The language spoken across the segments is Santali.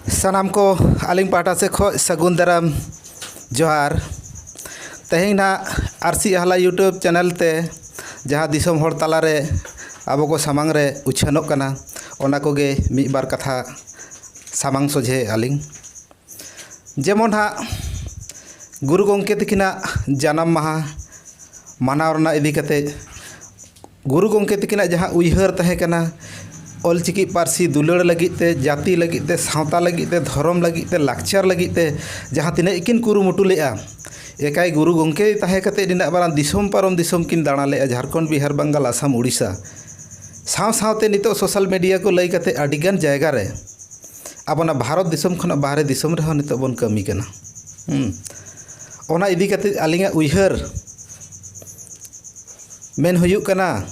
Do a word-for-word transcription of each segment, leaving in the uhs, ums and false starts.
ᱥᱟᱱᱟᱢ ᱠᱚ ᱟᱹᱞᱤᱧ ᱯᱟᱦᱴᱟ ᱥᱮᱫ ᱠᱷᱚᱱ ᱥᱟᱹᱜᱩᱱ ᱫᱟᱨᱟᱢ ᱡᱚᱦᱟᱨ᱾ ᱛᱮᱦᱮᱧ ᱱᱟᱦᱟᱜ ᱟᱨᱥᱤ ᱟᱦᱞᱟ YouTube ᱪᱮᱱᱮᱞ ᱛᱮ ᱡᱟᱦᱟᱸ ᱫᱤᱥᱚᱢ ᱦᱚᱲ ᱛᱟᱞᱟᱨᱮ ᱟᱵᱚ ᱠᱚ ᱥᱟᱢᱟᱝ ᱨᱮ ᱩᱪᱷᱟᱹᱱᱚᱜ ᱠᱟᱱᱟ, ᱚᱱᱟ ᱠᱚᱜᱮ ᱢᱤᱫ ᱵᱟᱨ ᱠᱟᱛᱷᱟ ᱥᱟᱢᱟᱝ ᱥᱚᱡᱷᱮᱭᱮᱫᱼᱟ ᱞᱤᱧ᱾ ᱡᱮᱢᱚᱱ ᱦᱟᱸᱜ ᱜᱩᱨᱩ ᱜᱚᱢᱠᱮ ᱛᱟᱹᱠᱤᱱᱟᱜ ᱡᱟᱱᱟᱢ ᱢᱟᱦᱟ ᱢᱟᱱᱟᱣ ᱨᱮᱱᱟᱜ ᱤᱫᱤ ᱠᱟᱛᱮ ᱜᱩᱨᱩ ᱜᱚᱢᱠᱮ ᱛᱟᱹᱠᱤᱱᱟᱜ ᱡᱟᱦᱟᱸ ᱩᱭᱦᱟᱹᱨ ᱛᱟᱦᱮᱸ ᱠᱟᱱᱟ, ᱚᱞᱪᱤᱠᱤ ᱯᱟᱹᱨᱥᱤ ᱫᱩᱞᱟᱹᱲ ᱞᱟᱹᱜᱤᱫ ᱛᱮ, ᱡᱟᱹᱛᱤ ᱞᱟᱹᱜᱤᱫ ᱛᱮ, ᱥᱟᱶᱛᱟ ᱞᱟᱹᱜᱤᱫ ᱛᱮ, ᱫᱷᱚᱨᱚᱢ ᱞᱟᱹᱜᱤᱫ ᱛᱮ, ᱞᱟᱠᱪᱟᱨ ᱞᱟᱹᱜᱤᱫ ᱛᱮ ᱡᱟᱦᱟᱸ ᱛᱤᱱᱟᱹᱜ ᱠᱤᱱ ᱠᱩᱨᱩᱢᱩᱴᱩ ᱞᱮᱫᱼᱟ, ᱮᱠᱟᱭ ᱜᱩᱨᱩ ᱜᱚᱢᱠᱮ ᱛᱟᱦᱮᱸ ᱠᱟᱛᱮ ᱱᱤᱱᱟᱹᱜ ᱢᱟᱨᱟᱝ ᱫᱤᱥᱚᱢ ᱯᱟᱨᱚᱢ ᱫᱤᱥᱚᱢ ᱠᱤᱱ ᱫᱟᱬᱟ ᱞᱮᱫᱼᱟ, ᱡᱷᱟᱲᱠᱷᱚᱸᱰ, ᱵᱤᱦᱟᱨ, ᱵᱟᱝᱜᱟᱞ, ᱟᱥᱟᱢ, ᱳᱰᱤᱥᱟ᱾ ᱥᱟᱶ ᱥᱟᱶᱛᱮ ᱱᱤᱛᱚᱜ ᱥᱳᱥᱟᱞ ᱢᱤᱰᱤᱭᱟ ᱠᱚ ᱞᱟᱹᱭ ᱠᱟᱛᱮ ᱟᱹᱰᱤᱜᱟᱱ ᱡᱟᱭᱜᱟ ᱨᱮ ᱟᱵᱚᱱᱟᱜ ᱵᱷᱟᱨᱚᱛ ᱫᱤᱥᱚᱢ ᱠᱷᱚᱱᱟᱜ ᱵᱟᱦᱨᱮ ᱫᱤᱥᱚᱢ ᱨᱮᱦᱚᱸ ᱱᱤᱛᱚᱜ ᱵᱚᱱ ᱠᱟᱹᱢᱤ ᱠᱟᱱᱟ᱾ ᱦᱩᱸ᱾ ᱚᱱᱟ ᱤᱫᱤ ᱠᱟᱛᱮ ᱟᱹᱞᱤᱧᱟᱜ ᱩᱭᱦᱟᱹᱨ ᱢᱮᱱ ᱦᱩᱭᱩᱜ ᱠᱟᱱᱟ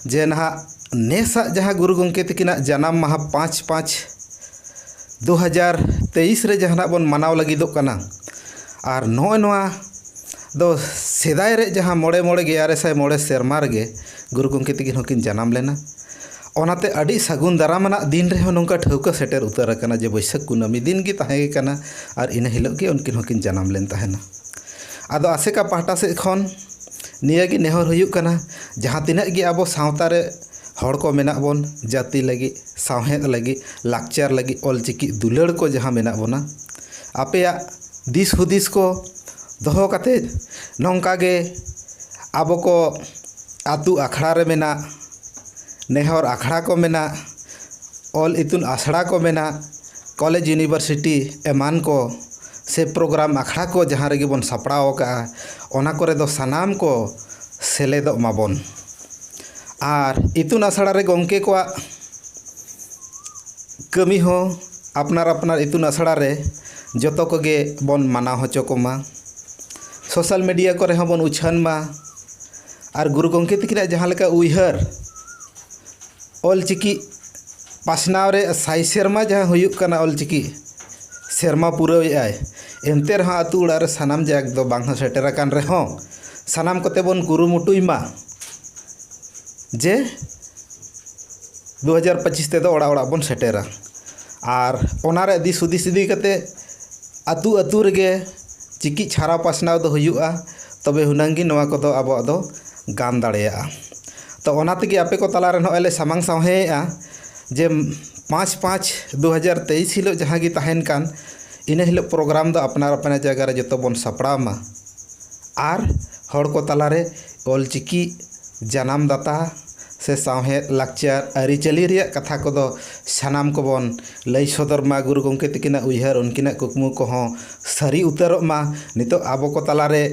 ᱡᱮ ᱱᱟᱦᱟᱜ ᱱᱮᱥᱟᱜ ᱡᱟᱦᱟᱸ ᱜᱩᱨᱩ ᱜᱚᱢᱠᱮ ᱛᱟᱹᱠᱤᱱᱟᱜ ᱡᱟᱱᱟᱢ ᱢᱟᱦᱟ ᱯᱟᱸᱪ ᱯᱟᱸᱪ ᱫᱩ ᱦᱟᱡᱟᱨ ᱛᱮᱭᱤᱥ ᱨᱮ ᱡᱟᱦᱟᱱᱟᱜ ᱵᱚᱱ ᱢᱟᱱᱟᱣ ᱞᱟᱹᱜᱤᱫᱚᱜ ᱠᱟᱱᱟ, ᱟᱨ ᱱᱚᱜᱼᱚᱭ ᱱᱚᱣᱟ ᱫᱚ ᱥᱮᱫᱟᱭ ᱨᱮ ᱡᱟᱦᱟᱸ ᱢᱚᱬᱮ ᱢᱚᱬᱮ ᱜᱮᱞ ᱟᱨᱮ ᱥᱟᱭ ᱢᱚᱬᱮ ᱥᱮᱨᱢᱟ ᱨᱮᱜᱮ ᱜᱩᱨᱩ ᱜᱚᱢᱠᱮ ᱛᱟᱹᱠᱤᱱ ᱦᱚᱸᱠᱤᱱ ᱡᱟᱱᱟᱢ ᱞᱮᱱᱟ᱾ ᱚᱱᱟᱛᱮ ᱟᱹᱰᱤ ᱥᱟᱹᱜᱩᱱ ᱫᱟᱨᱟᱢ ᱟᱱᱟᱜ ᱫᱤᱱ ᱨᱮᱦᱚᱸ ᱱᱚᱝᱠᱟ ᱴᱷᱟᱹᱣᱠᱟᱹ ᱥᱮᱴᱮᱨ ᱩᱛᱟᱹᱨ ᱟᱠᱟᱱᱟ ᱡᱮ ᱵᱟᱹᱭᱥᱟᱹᱠᱷ ᱠᱩᱱᱟᱹᱢᱤ ᱫᱤᱱ ᱜᱮ ᱛᱟᱦᱮᱸ ᱠᱟᱱᱟ ᱟᱨ ᱤᱱᱟᱹ ᱦᱤᱞᱳᱜ ᱜᱮ ᱩᱱᱠᱤᱱ ᱦᱚᱸᱠᱤᱱ ᱡᱟᱱᱟᱢ ᱞᱮᱱ ᱛᱟᱦᱮᱱᱟ᱾ ᱟᱫᱚ ᱟᱥᱮᱠᱟ ᱯᱟᱦᱴᱟ ᱥᱮᱫ ᱠᱷᱚᱱ ᱱᱤᱭᱟᱹ ᱜᱮ ᱱᱮᱦᱚᱨ ᱦᱩᱭᱩᱜ ᱠᱟᱱᱟ, ᱡᱟᱦᱟᱸ ᱛᱤᱱᱟᱹᱜ ᱜᱮ ᱟᱵᱚ ᱥᱟᱶᱛᱟ ᱨᱮ ᱦᱚᱲ ᱠᱚ ᱢᱮᱱᱟᱜ ᱵᱚᱱ, ᱡᱟᱹᱛᱤ ᱞᱟᱹᱜᱤᱫ, ᱥᱟᱶᱦᱮᱫ ᱞᱟᱹᱜᱤᱫ, ᱞᱟᱠᱪᱟᱨ ᱞᱟᱹᱜᱤᱫ, ᱚᱞᱪᱤᱠᱤ ᱫᱩᱞᱟᱹᱲ ᱠᱚ ᱡᱟᱦᱟᱸ ᱢᱮᱱᱟᱜ ᱵᱚᱱᱟ, ᱟᱯᱮᱭᱟᱜ ᱫᱤᱥ ᱦᱩᱫᱤᱥ ᱠᱚ ᱫᱚᱦᱚ ᱠᱟᱛᱮ ᱱᱚᱝᱠᱟ ᱜᱮ ᱟᱵᱚ ᱠᱚ ᱟᱹᱛᱩ ᱟᱠᱷᱲᱟ ᱨᱮ ᱢᱮᱱᱟᱜ, ᱱᱮᱦᱚᱨ ᱟᱠᱷᱲᱟ ᱠᱚ ᱢᱮᱱᱟᱜ, ᱚᱞ ᱤᱛᱩᱱ ᱟᱥᱲᱟ ᱠᱚ ᱢᱮᱱᱟᱜ, ᱠᱚᱞᱮᱡᱽ ᱤᱭᱩᱱᱤᱵᱷᱟᱨᱥᱤᱴᱤ ᱮᱢᱟᱱ ᱠᱚ ᱥᱮ ᱯᱨᱳᱜᱨᱟᱢ ᱟᱠᱷᱲᱟ ᱠᱚ ᱡᱟᱦᱟᱸ ᱨᱮᱜᱮ ᱵᱚᱱ ᱥᱟᱯᱲᱟᱣ ᱟᱠᱟᱫᱼᱟ, ᱚᱱᱟ ᱠᱚᱨᱮ ᱫᱚ ᱥᱟᱱᱟᱢ ᱠᱚ ᱥᱮᱞᱮᱫᱚᱜ ᱢᱟᱵᱚᱱ᱾ ᱟᱨ ᱤᱛᱩᱱ ᱟᱥᱲᱟ ᱨᱮ ᱜᱚᱢᱠᱮ ᱠᱚᱣᱟᱜ ᱠᱟᱹᱢᱤ ᱦᱚᱸ ᱟᱯᱱᱟᱨ ᱟᱯᱱᱟᱨ ᱤᱛᱩᱱ ᱟᱥᱲᱟ ᱨᱮ ᱡᱚᱛᱚ ᱠᱚᱜᱮ ᱵᱚᱱ ᱢᱟᱱᱟᱣ ᱦᱚᱪᱚ ᱠᱚᱢᱟ᱾ ᱥᱳᱥᱟᱞ ᱢᱤᱰᱤᱭᱟ ᱠᱚᱨᱮ ᱦᱚᱸ ᱵᱚᱱ ᱩᱪᱷᱟᱹᱱ ᱢᱟ᱾ ᱟᱨ ᱜᱩᱨᱩ ᱜᱚᱢᱠᱮ ᱛᱟᱹᱠᱤᱱᱟᱜ ᱡᱟᱦᱟᱸ ᱞᱮᱠᱟ ᱩᱭᱦᱟᱹᱨ, ᱚᱞᱪᱤᱠᱤ ᱯᱟᱥᱱᱟᱣ ᱨᱮ ᱥᱟᱭ ᱥᱮᱨᱢᱟ ᱡᱟᱦᱟᱸ ᱦᱩᱭᱩᱜ ᱠᱟᱱᱟ, ᱚᱞᱪᱤᱠᱤ ᱥᱮᱨᱢᱟ ᱯᱩᱨᱟᱹᱣᱮᱫᱼᱟᱭ, ᱮᱱᱛᱮ ᱨᱮᱦᱚᱸ ᱟᱹᱛᱩ ᱚᱲᱟᱜ ᱨᱮ ᱥᱟᱱᱟᱢ ᱡᱟᱠ ᱫᱚ ᱵᱟᱝ ᱦᱚᱸ ᱥᱮᱴᱮᱨ ᱟᱠᱟᱱ ᱨᱮᱦᱚᱸ, ᱥᱟᱱᱟᱢ ᱠᱚᱛᱮ ᱵᱚᱱ ᱠᱩᱨᱩᱢᱩᱴᱩᱭ ᱢᱟ ᱡᱮ ᱫᱩ ᱦᱟᱡᱟᱨ ᱯᱚᱸᱪᱤᱥ ᱛᱮᱫᱚ ᱚᱲᱟᱜ ᱚᱲᱟᱜ ᱵᱚᱱ ᱥᱮᱴᱮᱨᱟ᱾ ᱟᱨ ᱚᱱᱟ ᱨᱮ ᱫᱤᱥ ᱦᱩᱫᱤᱥ ᱤᱫᱤ ᱠᱟᱛᱮ ᱟᱹᱛᱩ ᱟᱹᱛᱩ ᱨᱮᱜᱮ ᱪᱤᱠᱤ ᱪᱷᱟᱨᱟᱣ ᱯᱟᱥᱱᱟᱣ ᱫᱚ ᱦᱩᱭᱩᱜᱼᱟ, ᱛᱚᱵᱮ ᱦᱩᱱᱟᱹᱝ ᱜᱮ ᱱᱚᱣᱟ ᱠᱚᱫᱚ ᱟᱵᱚᱣᱟᱜ ᱫᱚ ᱜᱟᱱ ᱫᱟᱲᱮᱭᱟᱜᱼᱟ᱾ ᱛᱚ ᱚᱱᱟ ᱛᱮᱜᱮ ᱟᱯᱮ ᱠᱚ ᱛᱟᱞᱟ ᱨᱮ ᱱᱚᱜᱼᱚᱭ ᱞᱮ ᱥᱟᱢᱟᱝ ᱥᱟᱶᱦᱮᱭᱮᱜᱼᱟ ᱡᱮ ᱯᱟᱸᱪ ᱯᱟᱸᱪ ᱫᱩ ᱦᱟᱡᱟᱨ ᱛᱮᱭᱤᱥ ᱦᱤᱞᱳᱜ ᱡᱟᱦᱟᱸ ᱜᱮ ᱛᱟᱦᱮᱱ ᱠᱟᱱ, ᱤᱱᱟᱹ ᱦᱤᱞᱳᱜ ᱯᱨᱳᱜᱨᱟᱢ ᱫᱚ ᱟᱯᱱᱟᱨ ᱟᱯᱱᱟᱨ ᱡᱟᱭᱜᱟ ᱨᱮ ᱡᱚᱛᱚ ᱵᱚᱱ ᱥᱟᱯᱲᱟᱣ ᱢᱟ᱾ ᱟᱨ ᱦᱚᱲ ᱠᱚ ᱛᱟᱞᱟᱨᱮ ᱚᱞᱪᱤᱠᱤ ᱡᱟᱱᱟᱢ ᱫᱟᱛᱟ ᱥᱮ ᱥᱟᱶᱦᱮᱫ, ᱞᱟᱠᱪᱟᱨ, ᱟᱹᱨᱤᱪᱟᱹᱞᱤ ᱨᱮᱭᱟᱜ ᱠᱟᱛᱷᱟ ᱠᱚᱫᱚ ᱥᱟᱱᱟᱢ ᱠᱚᱵᱚᱱ ᱞᱟᱹᱭ ᱥᱚᱫᱚᱨ ᱢᱟ᱾ ᱜᱩᱨᱩ ᱜᱚᱢᱠᱮ ᱛᱟᱹᱠᱤᱱᱟᱜ ᱩᱭᱦᱟᱹᱨ, ᱩᱱᱠᱤᱱᱟᱜ ᱠᱩᱠᱢᱩ ᱠᱚᱦᱚᱸ ᱥᱟᱹᱨᱤ ᱩᱛᱟᱹᱨᱚᱜ ᱢᱟ᱾ ᱱᱤᱛᱚᱜ ᱟᱵᱚ ᱠᱚ ᱛᱟᱞᱟᱨᱮ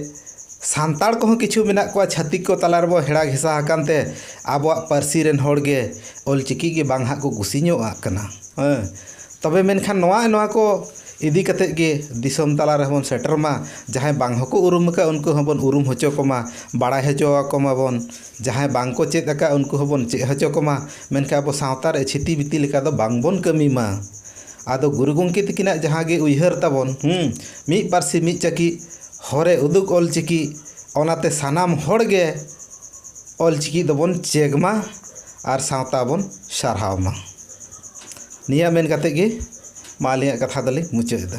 ᱥᱟᱱᱛᱟᱲ ᱠᱚᱦᱚᱸ ᱠᱤᱪᱷᱩ ᱢᱮᱱᱟᱜ ᱠᱚᱣᱟ, ᱪᱷᱟᱹᱛᱤᱠ ᱠᱚ ᱛᱟᱞᱟ ᱨᱮᱵᱚ ᱦᱮᱲᱟ ᱜᱷᱮᱥᱟ ᱟᱠᱟᱱ ᱛᱮ ᱟᱵᱚᱣᱟᱜ ᱯᱟᱹᱨᱥᱤ ᱨᱮᱱ ᱦᱚᱲ ᱜᱮ ᱚᱞᱪᱤᱠᱤ ᱜᱮ ᱵᱟᱝ ᱦᱟᱸᱜ ᱠᱚ ᱠᱩᱥᱤ ᱧᱚᱜ ᱟᱜ ᱠᱟᱱᱟ᱾ ᱦᱮᱸ, ᱛᱚᱵᱮ ᱢᱮᱱᱠᱷᱟᱱ ᱱᱚᱣᱟ, ᱱᱚᱣᱟ ᱠᱚ ᱤᱫᱤ ᱠᱟᱛᱮᱫ ᱜᱮ ᱫᱤᱥᱚᱢ ᱛᱟᱞᱟ ᱨᱮᱦᱚᱸ ᱵᱚᱱ ᱥᱮᱴᱮᱨ ᱢᱟ᱾ ᱡᱟᱦᱟᱸᱭ ᱵᱟᱝ ᱦᱚᱸᱠᱚ ᱩᱨᱩᱢ ᱟᱠᱟᱫ, ᱩᱱᱠᱩ ᱦᱚᱸᱵᱚᱱ ᱩᱨᱩᱢ ᱦᱚᱪᱚ ᱠᱚᱢᱟ, ᱵᱟᱲᱟᱭ ᱦᱚᱪᱚ ᱟᱠᱚ ᱢᱟᱵᱚᱱ᱾ ᱡᱟᱦᱟᱸᱭ ᱵᱟᱝ ᱠᱚ ᱪᱮᱫ ᱟᱠᱟᱫ, ᱩᱱᱠᱩ ᱦᱚᱸᱵᱚᱱ ᱪᱮᱫ ᱦᱚᱪᱚ ᱠᱚᱢᱟ᱾ ᱢᱮᱱᱠᱷᱟᱱ ᱟᱵᱚ ᱥᱟᱶᱛᱟ ᱨᱮ ᱪᱷᱤᱛᱤ ᱵᱤᱛᱤ ᱞᱮᱠᱟ ᱫᱚ ᱵᱟᱝ ᱵᱚᱱ ᱠᱟᱹᱢᱤ ᱢᱟ᱾ ᱟᱫᱚ ᱜᱩᱨᱩ ᱜᱚᱢᱠᱮ ᱛᱟᱹᱠᱤᱱᱟᱜ ᱡᱟᱦᱟᱸ ᱜᱮ ᱩᱭᱦᱟᱹᱨ ᱛᱟᱵᱚᱱ, ᱦᱩᱸ, ᱢᱤᱫ ᱯᱟᱹᱨᱥᱤ ᱢᱤᱫ ᱪᱟᱹᱠᱤ, ᱦᱚᱨᱮ ᱩᱫᱩᱜ ᱚᱞᱪᱤᱠᱤ, ᱚᱱᱟᱛᱮ ᱥᱟᱱᱟᱢ ᱦᱚᱲ ᱜᱮ ᱚᱞᱪᱤᱠᱤ ᱫᱚᱵᱚᱱ ᱪᱮᱫ ᱢᱟ ᱟᱨ ᱥᱟᱶᱛᱟ ᱵᱚᱱ ᱥᱟᱨᱦᱟᱣ ᱢᱟ᱾ ᱱᱤᱭᱟᱹ ᱢᱮᱱ ᱠᱟᱛᱮᱫ ᱜᱮ ᱢᱟ ᱟᱹᱞᱤᱧᱟᱜ ᱠᱟᱛᱷᱟ ᱫᱚᱞᱤᱧ ᱢᱩᱪᱟᱹᱫ ᱮᱫᱟ᱾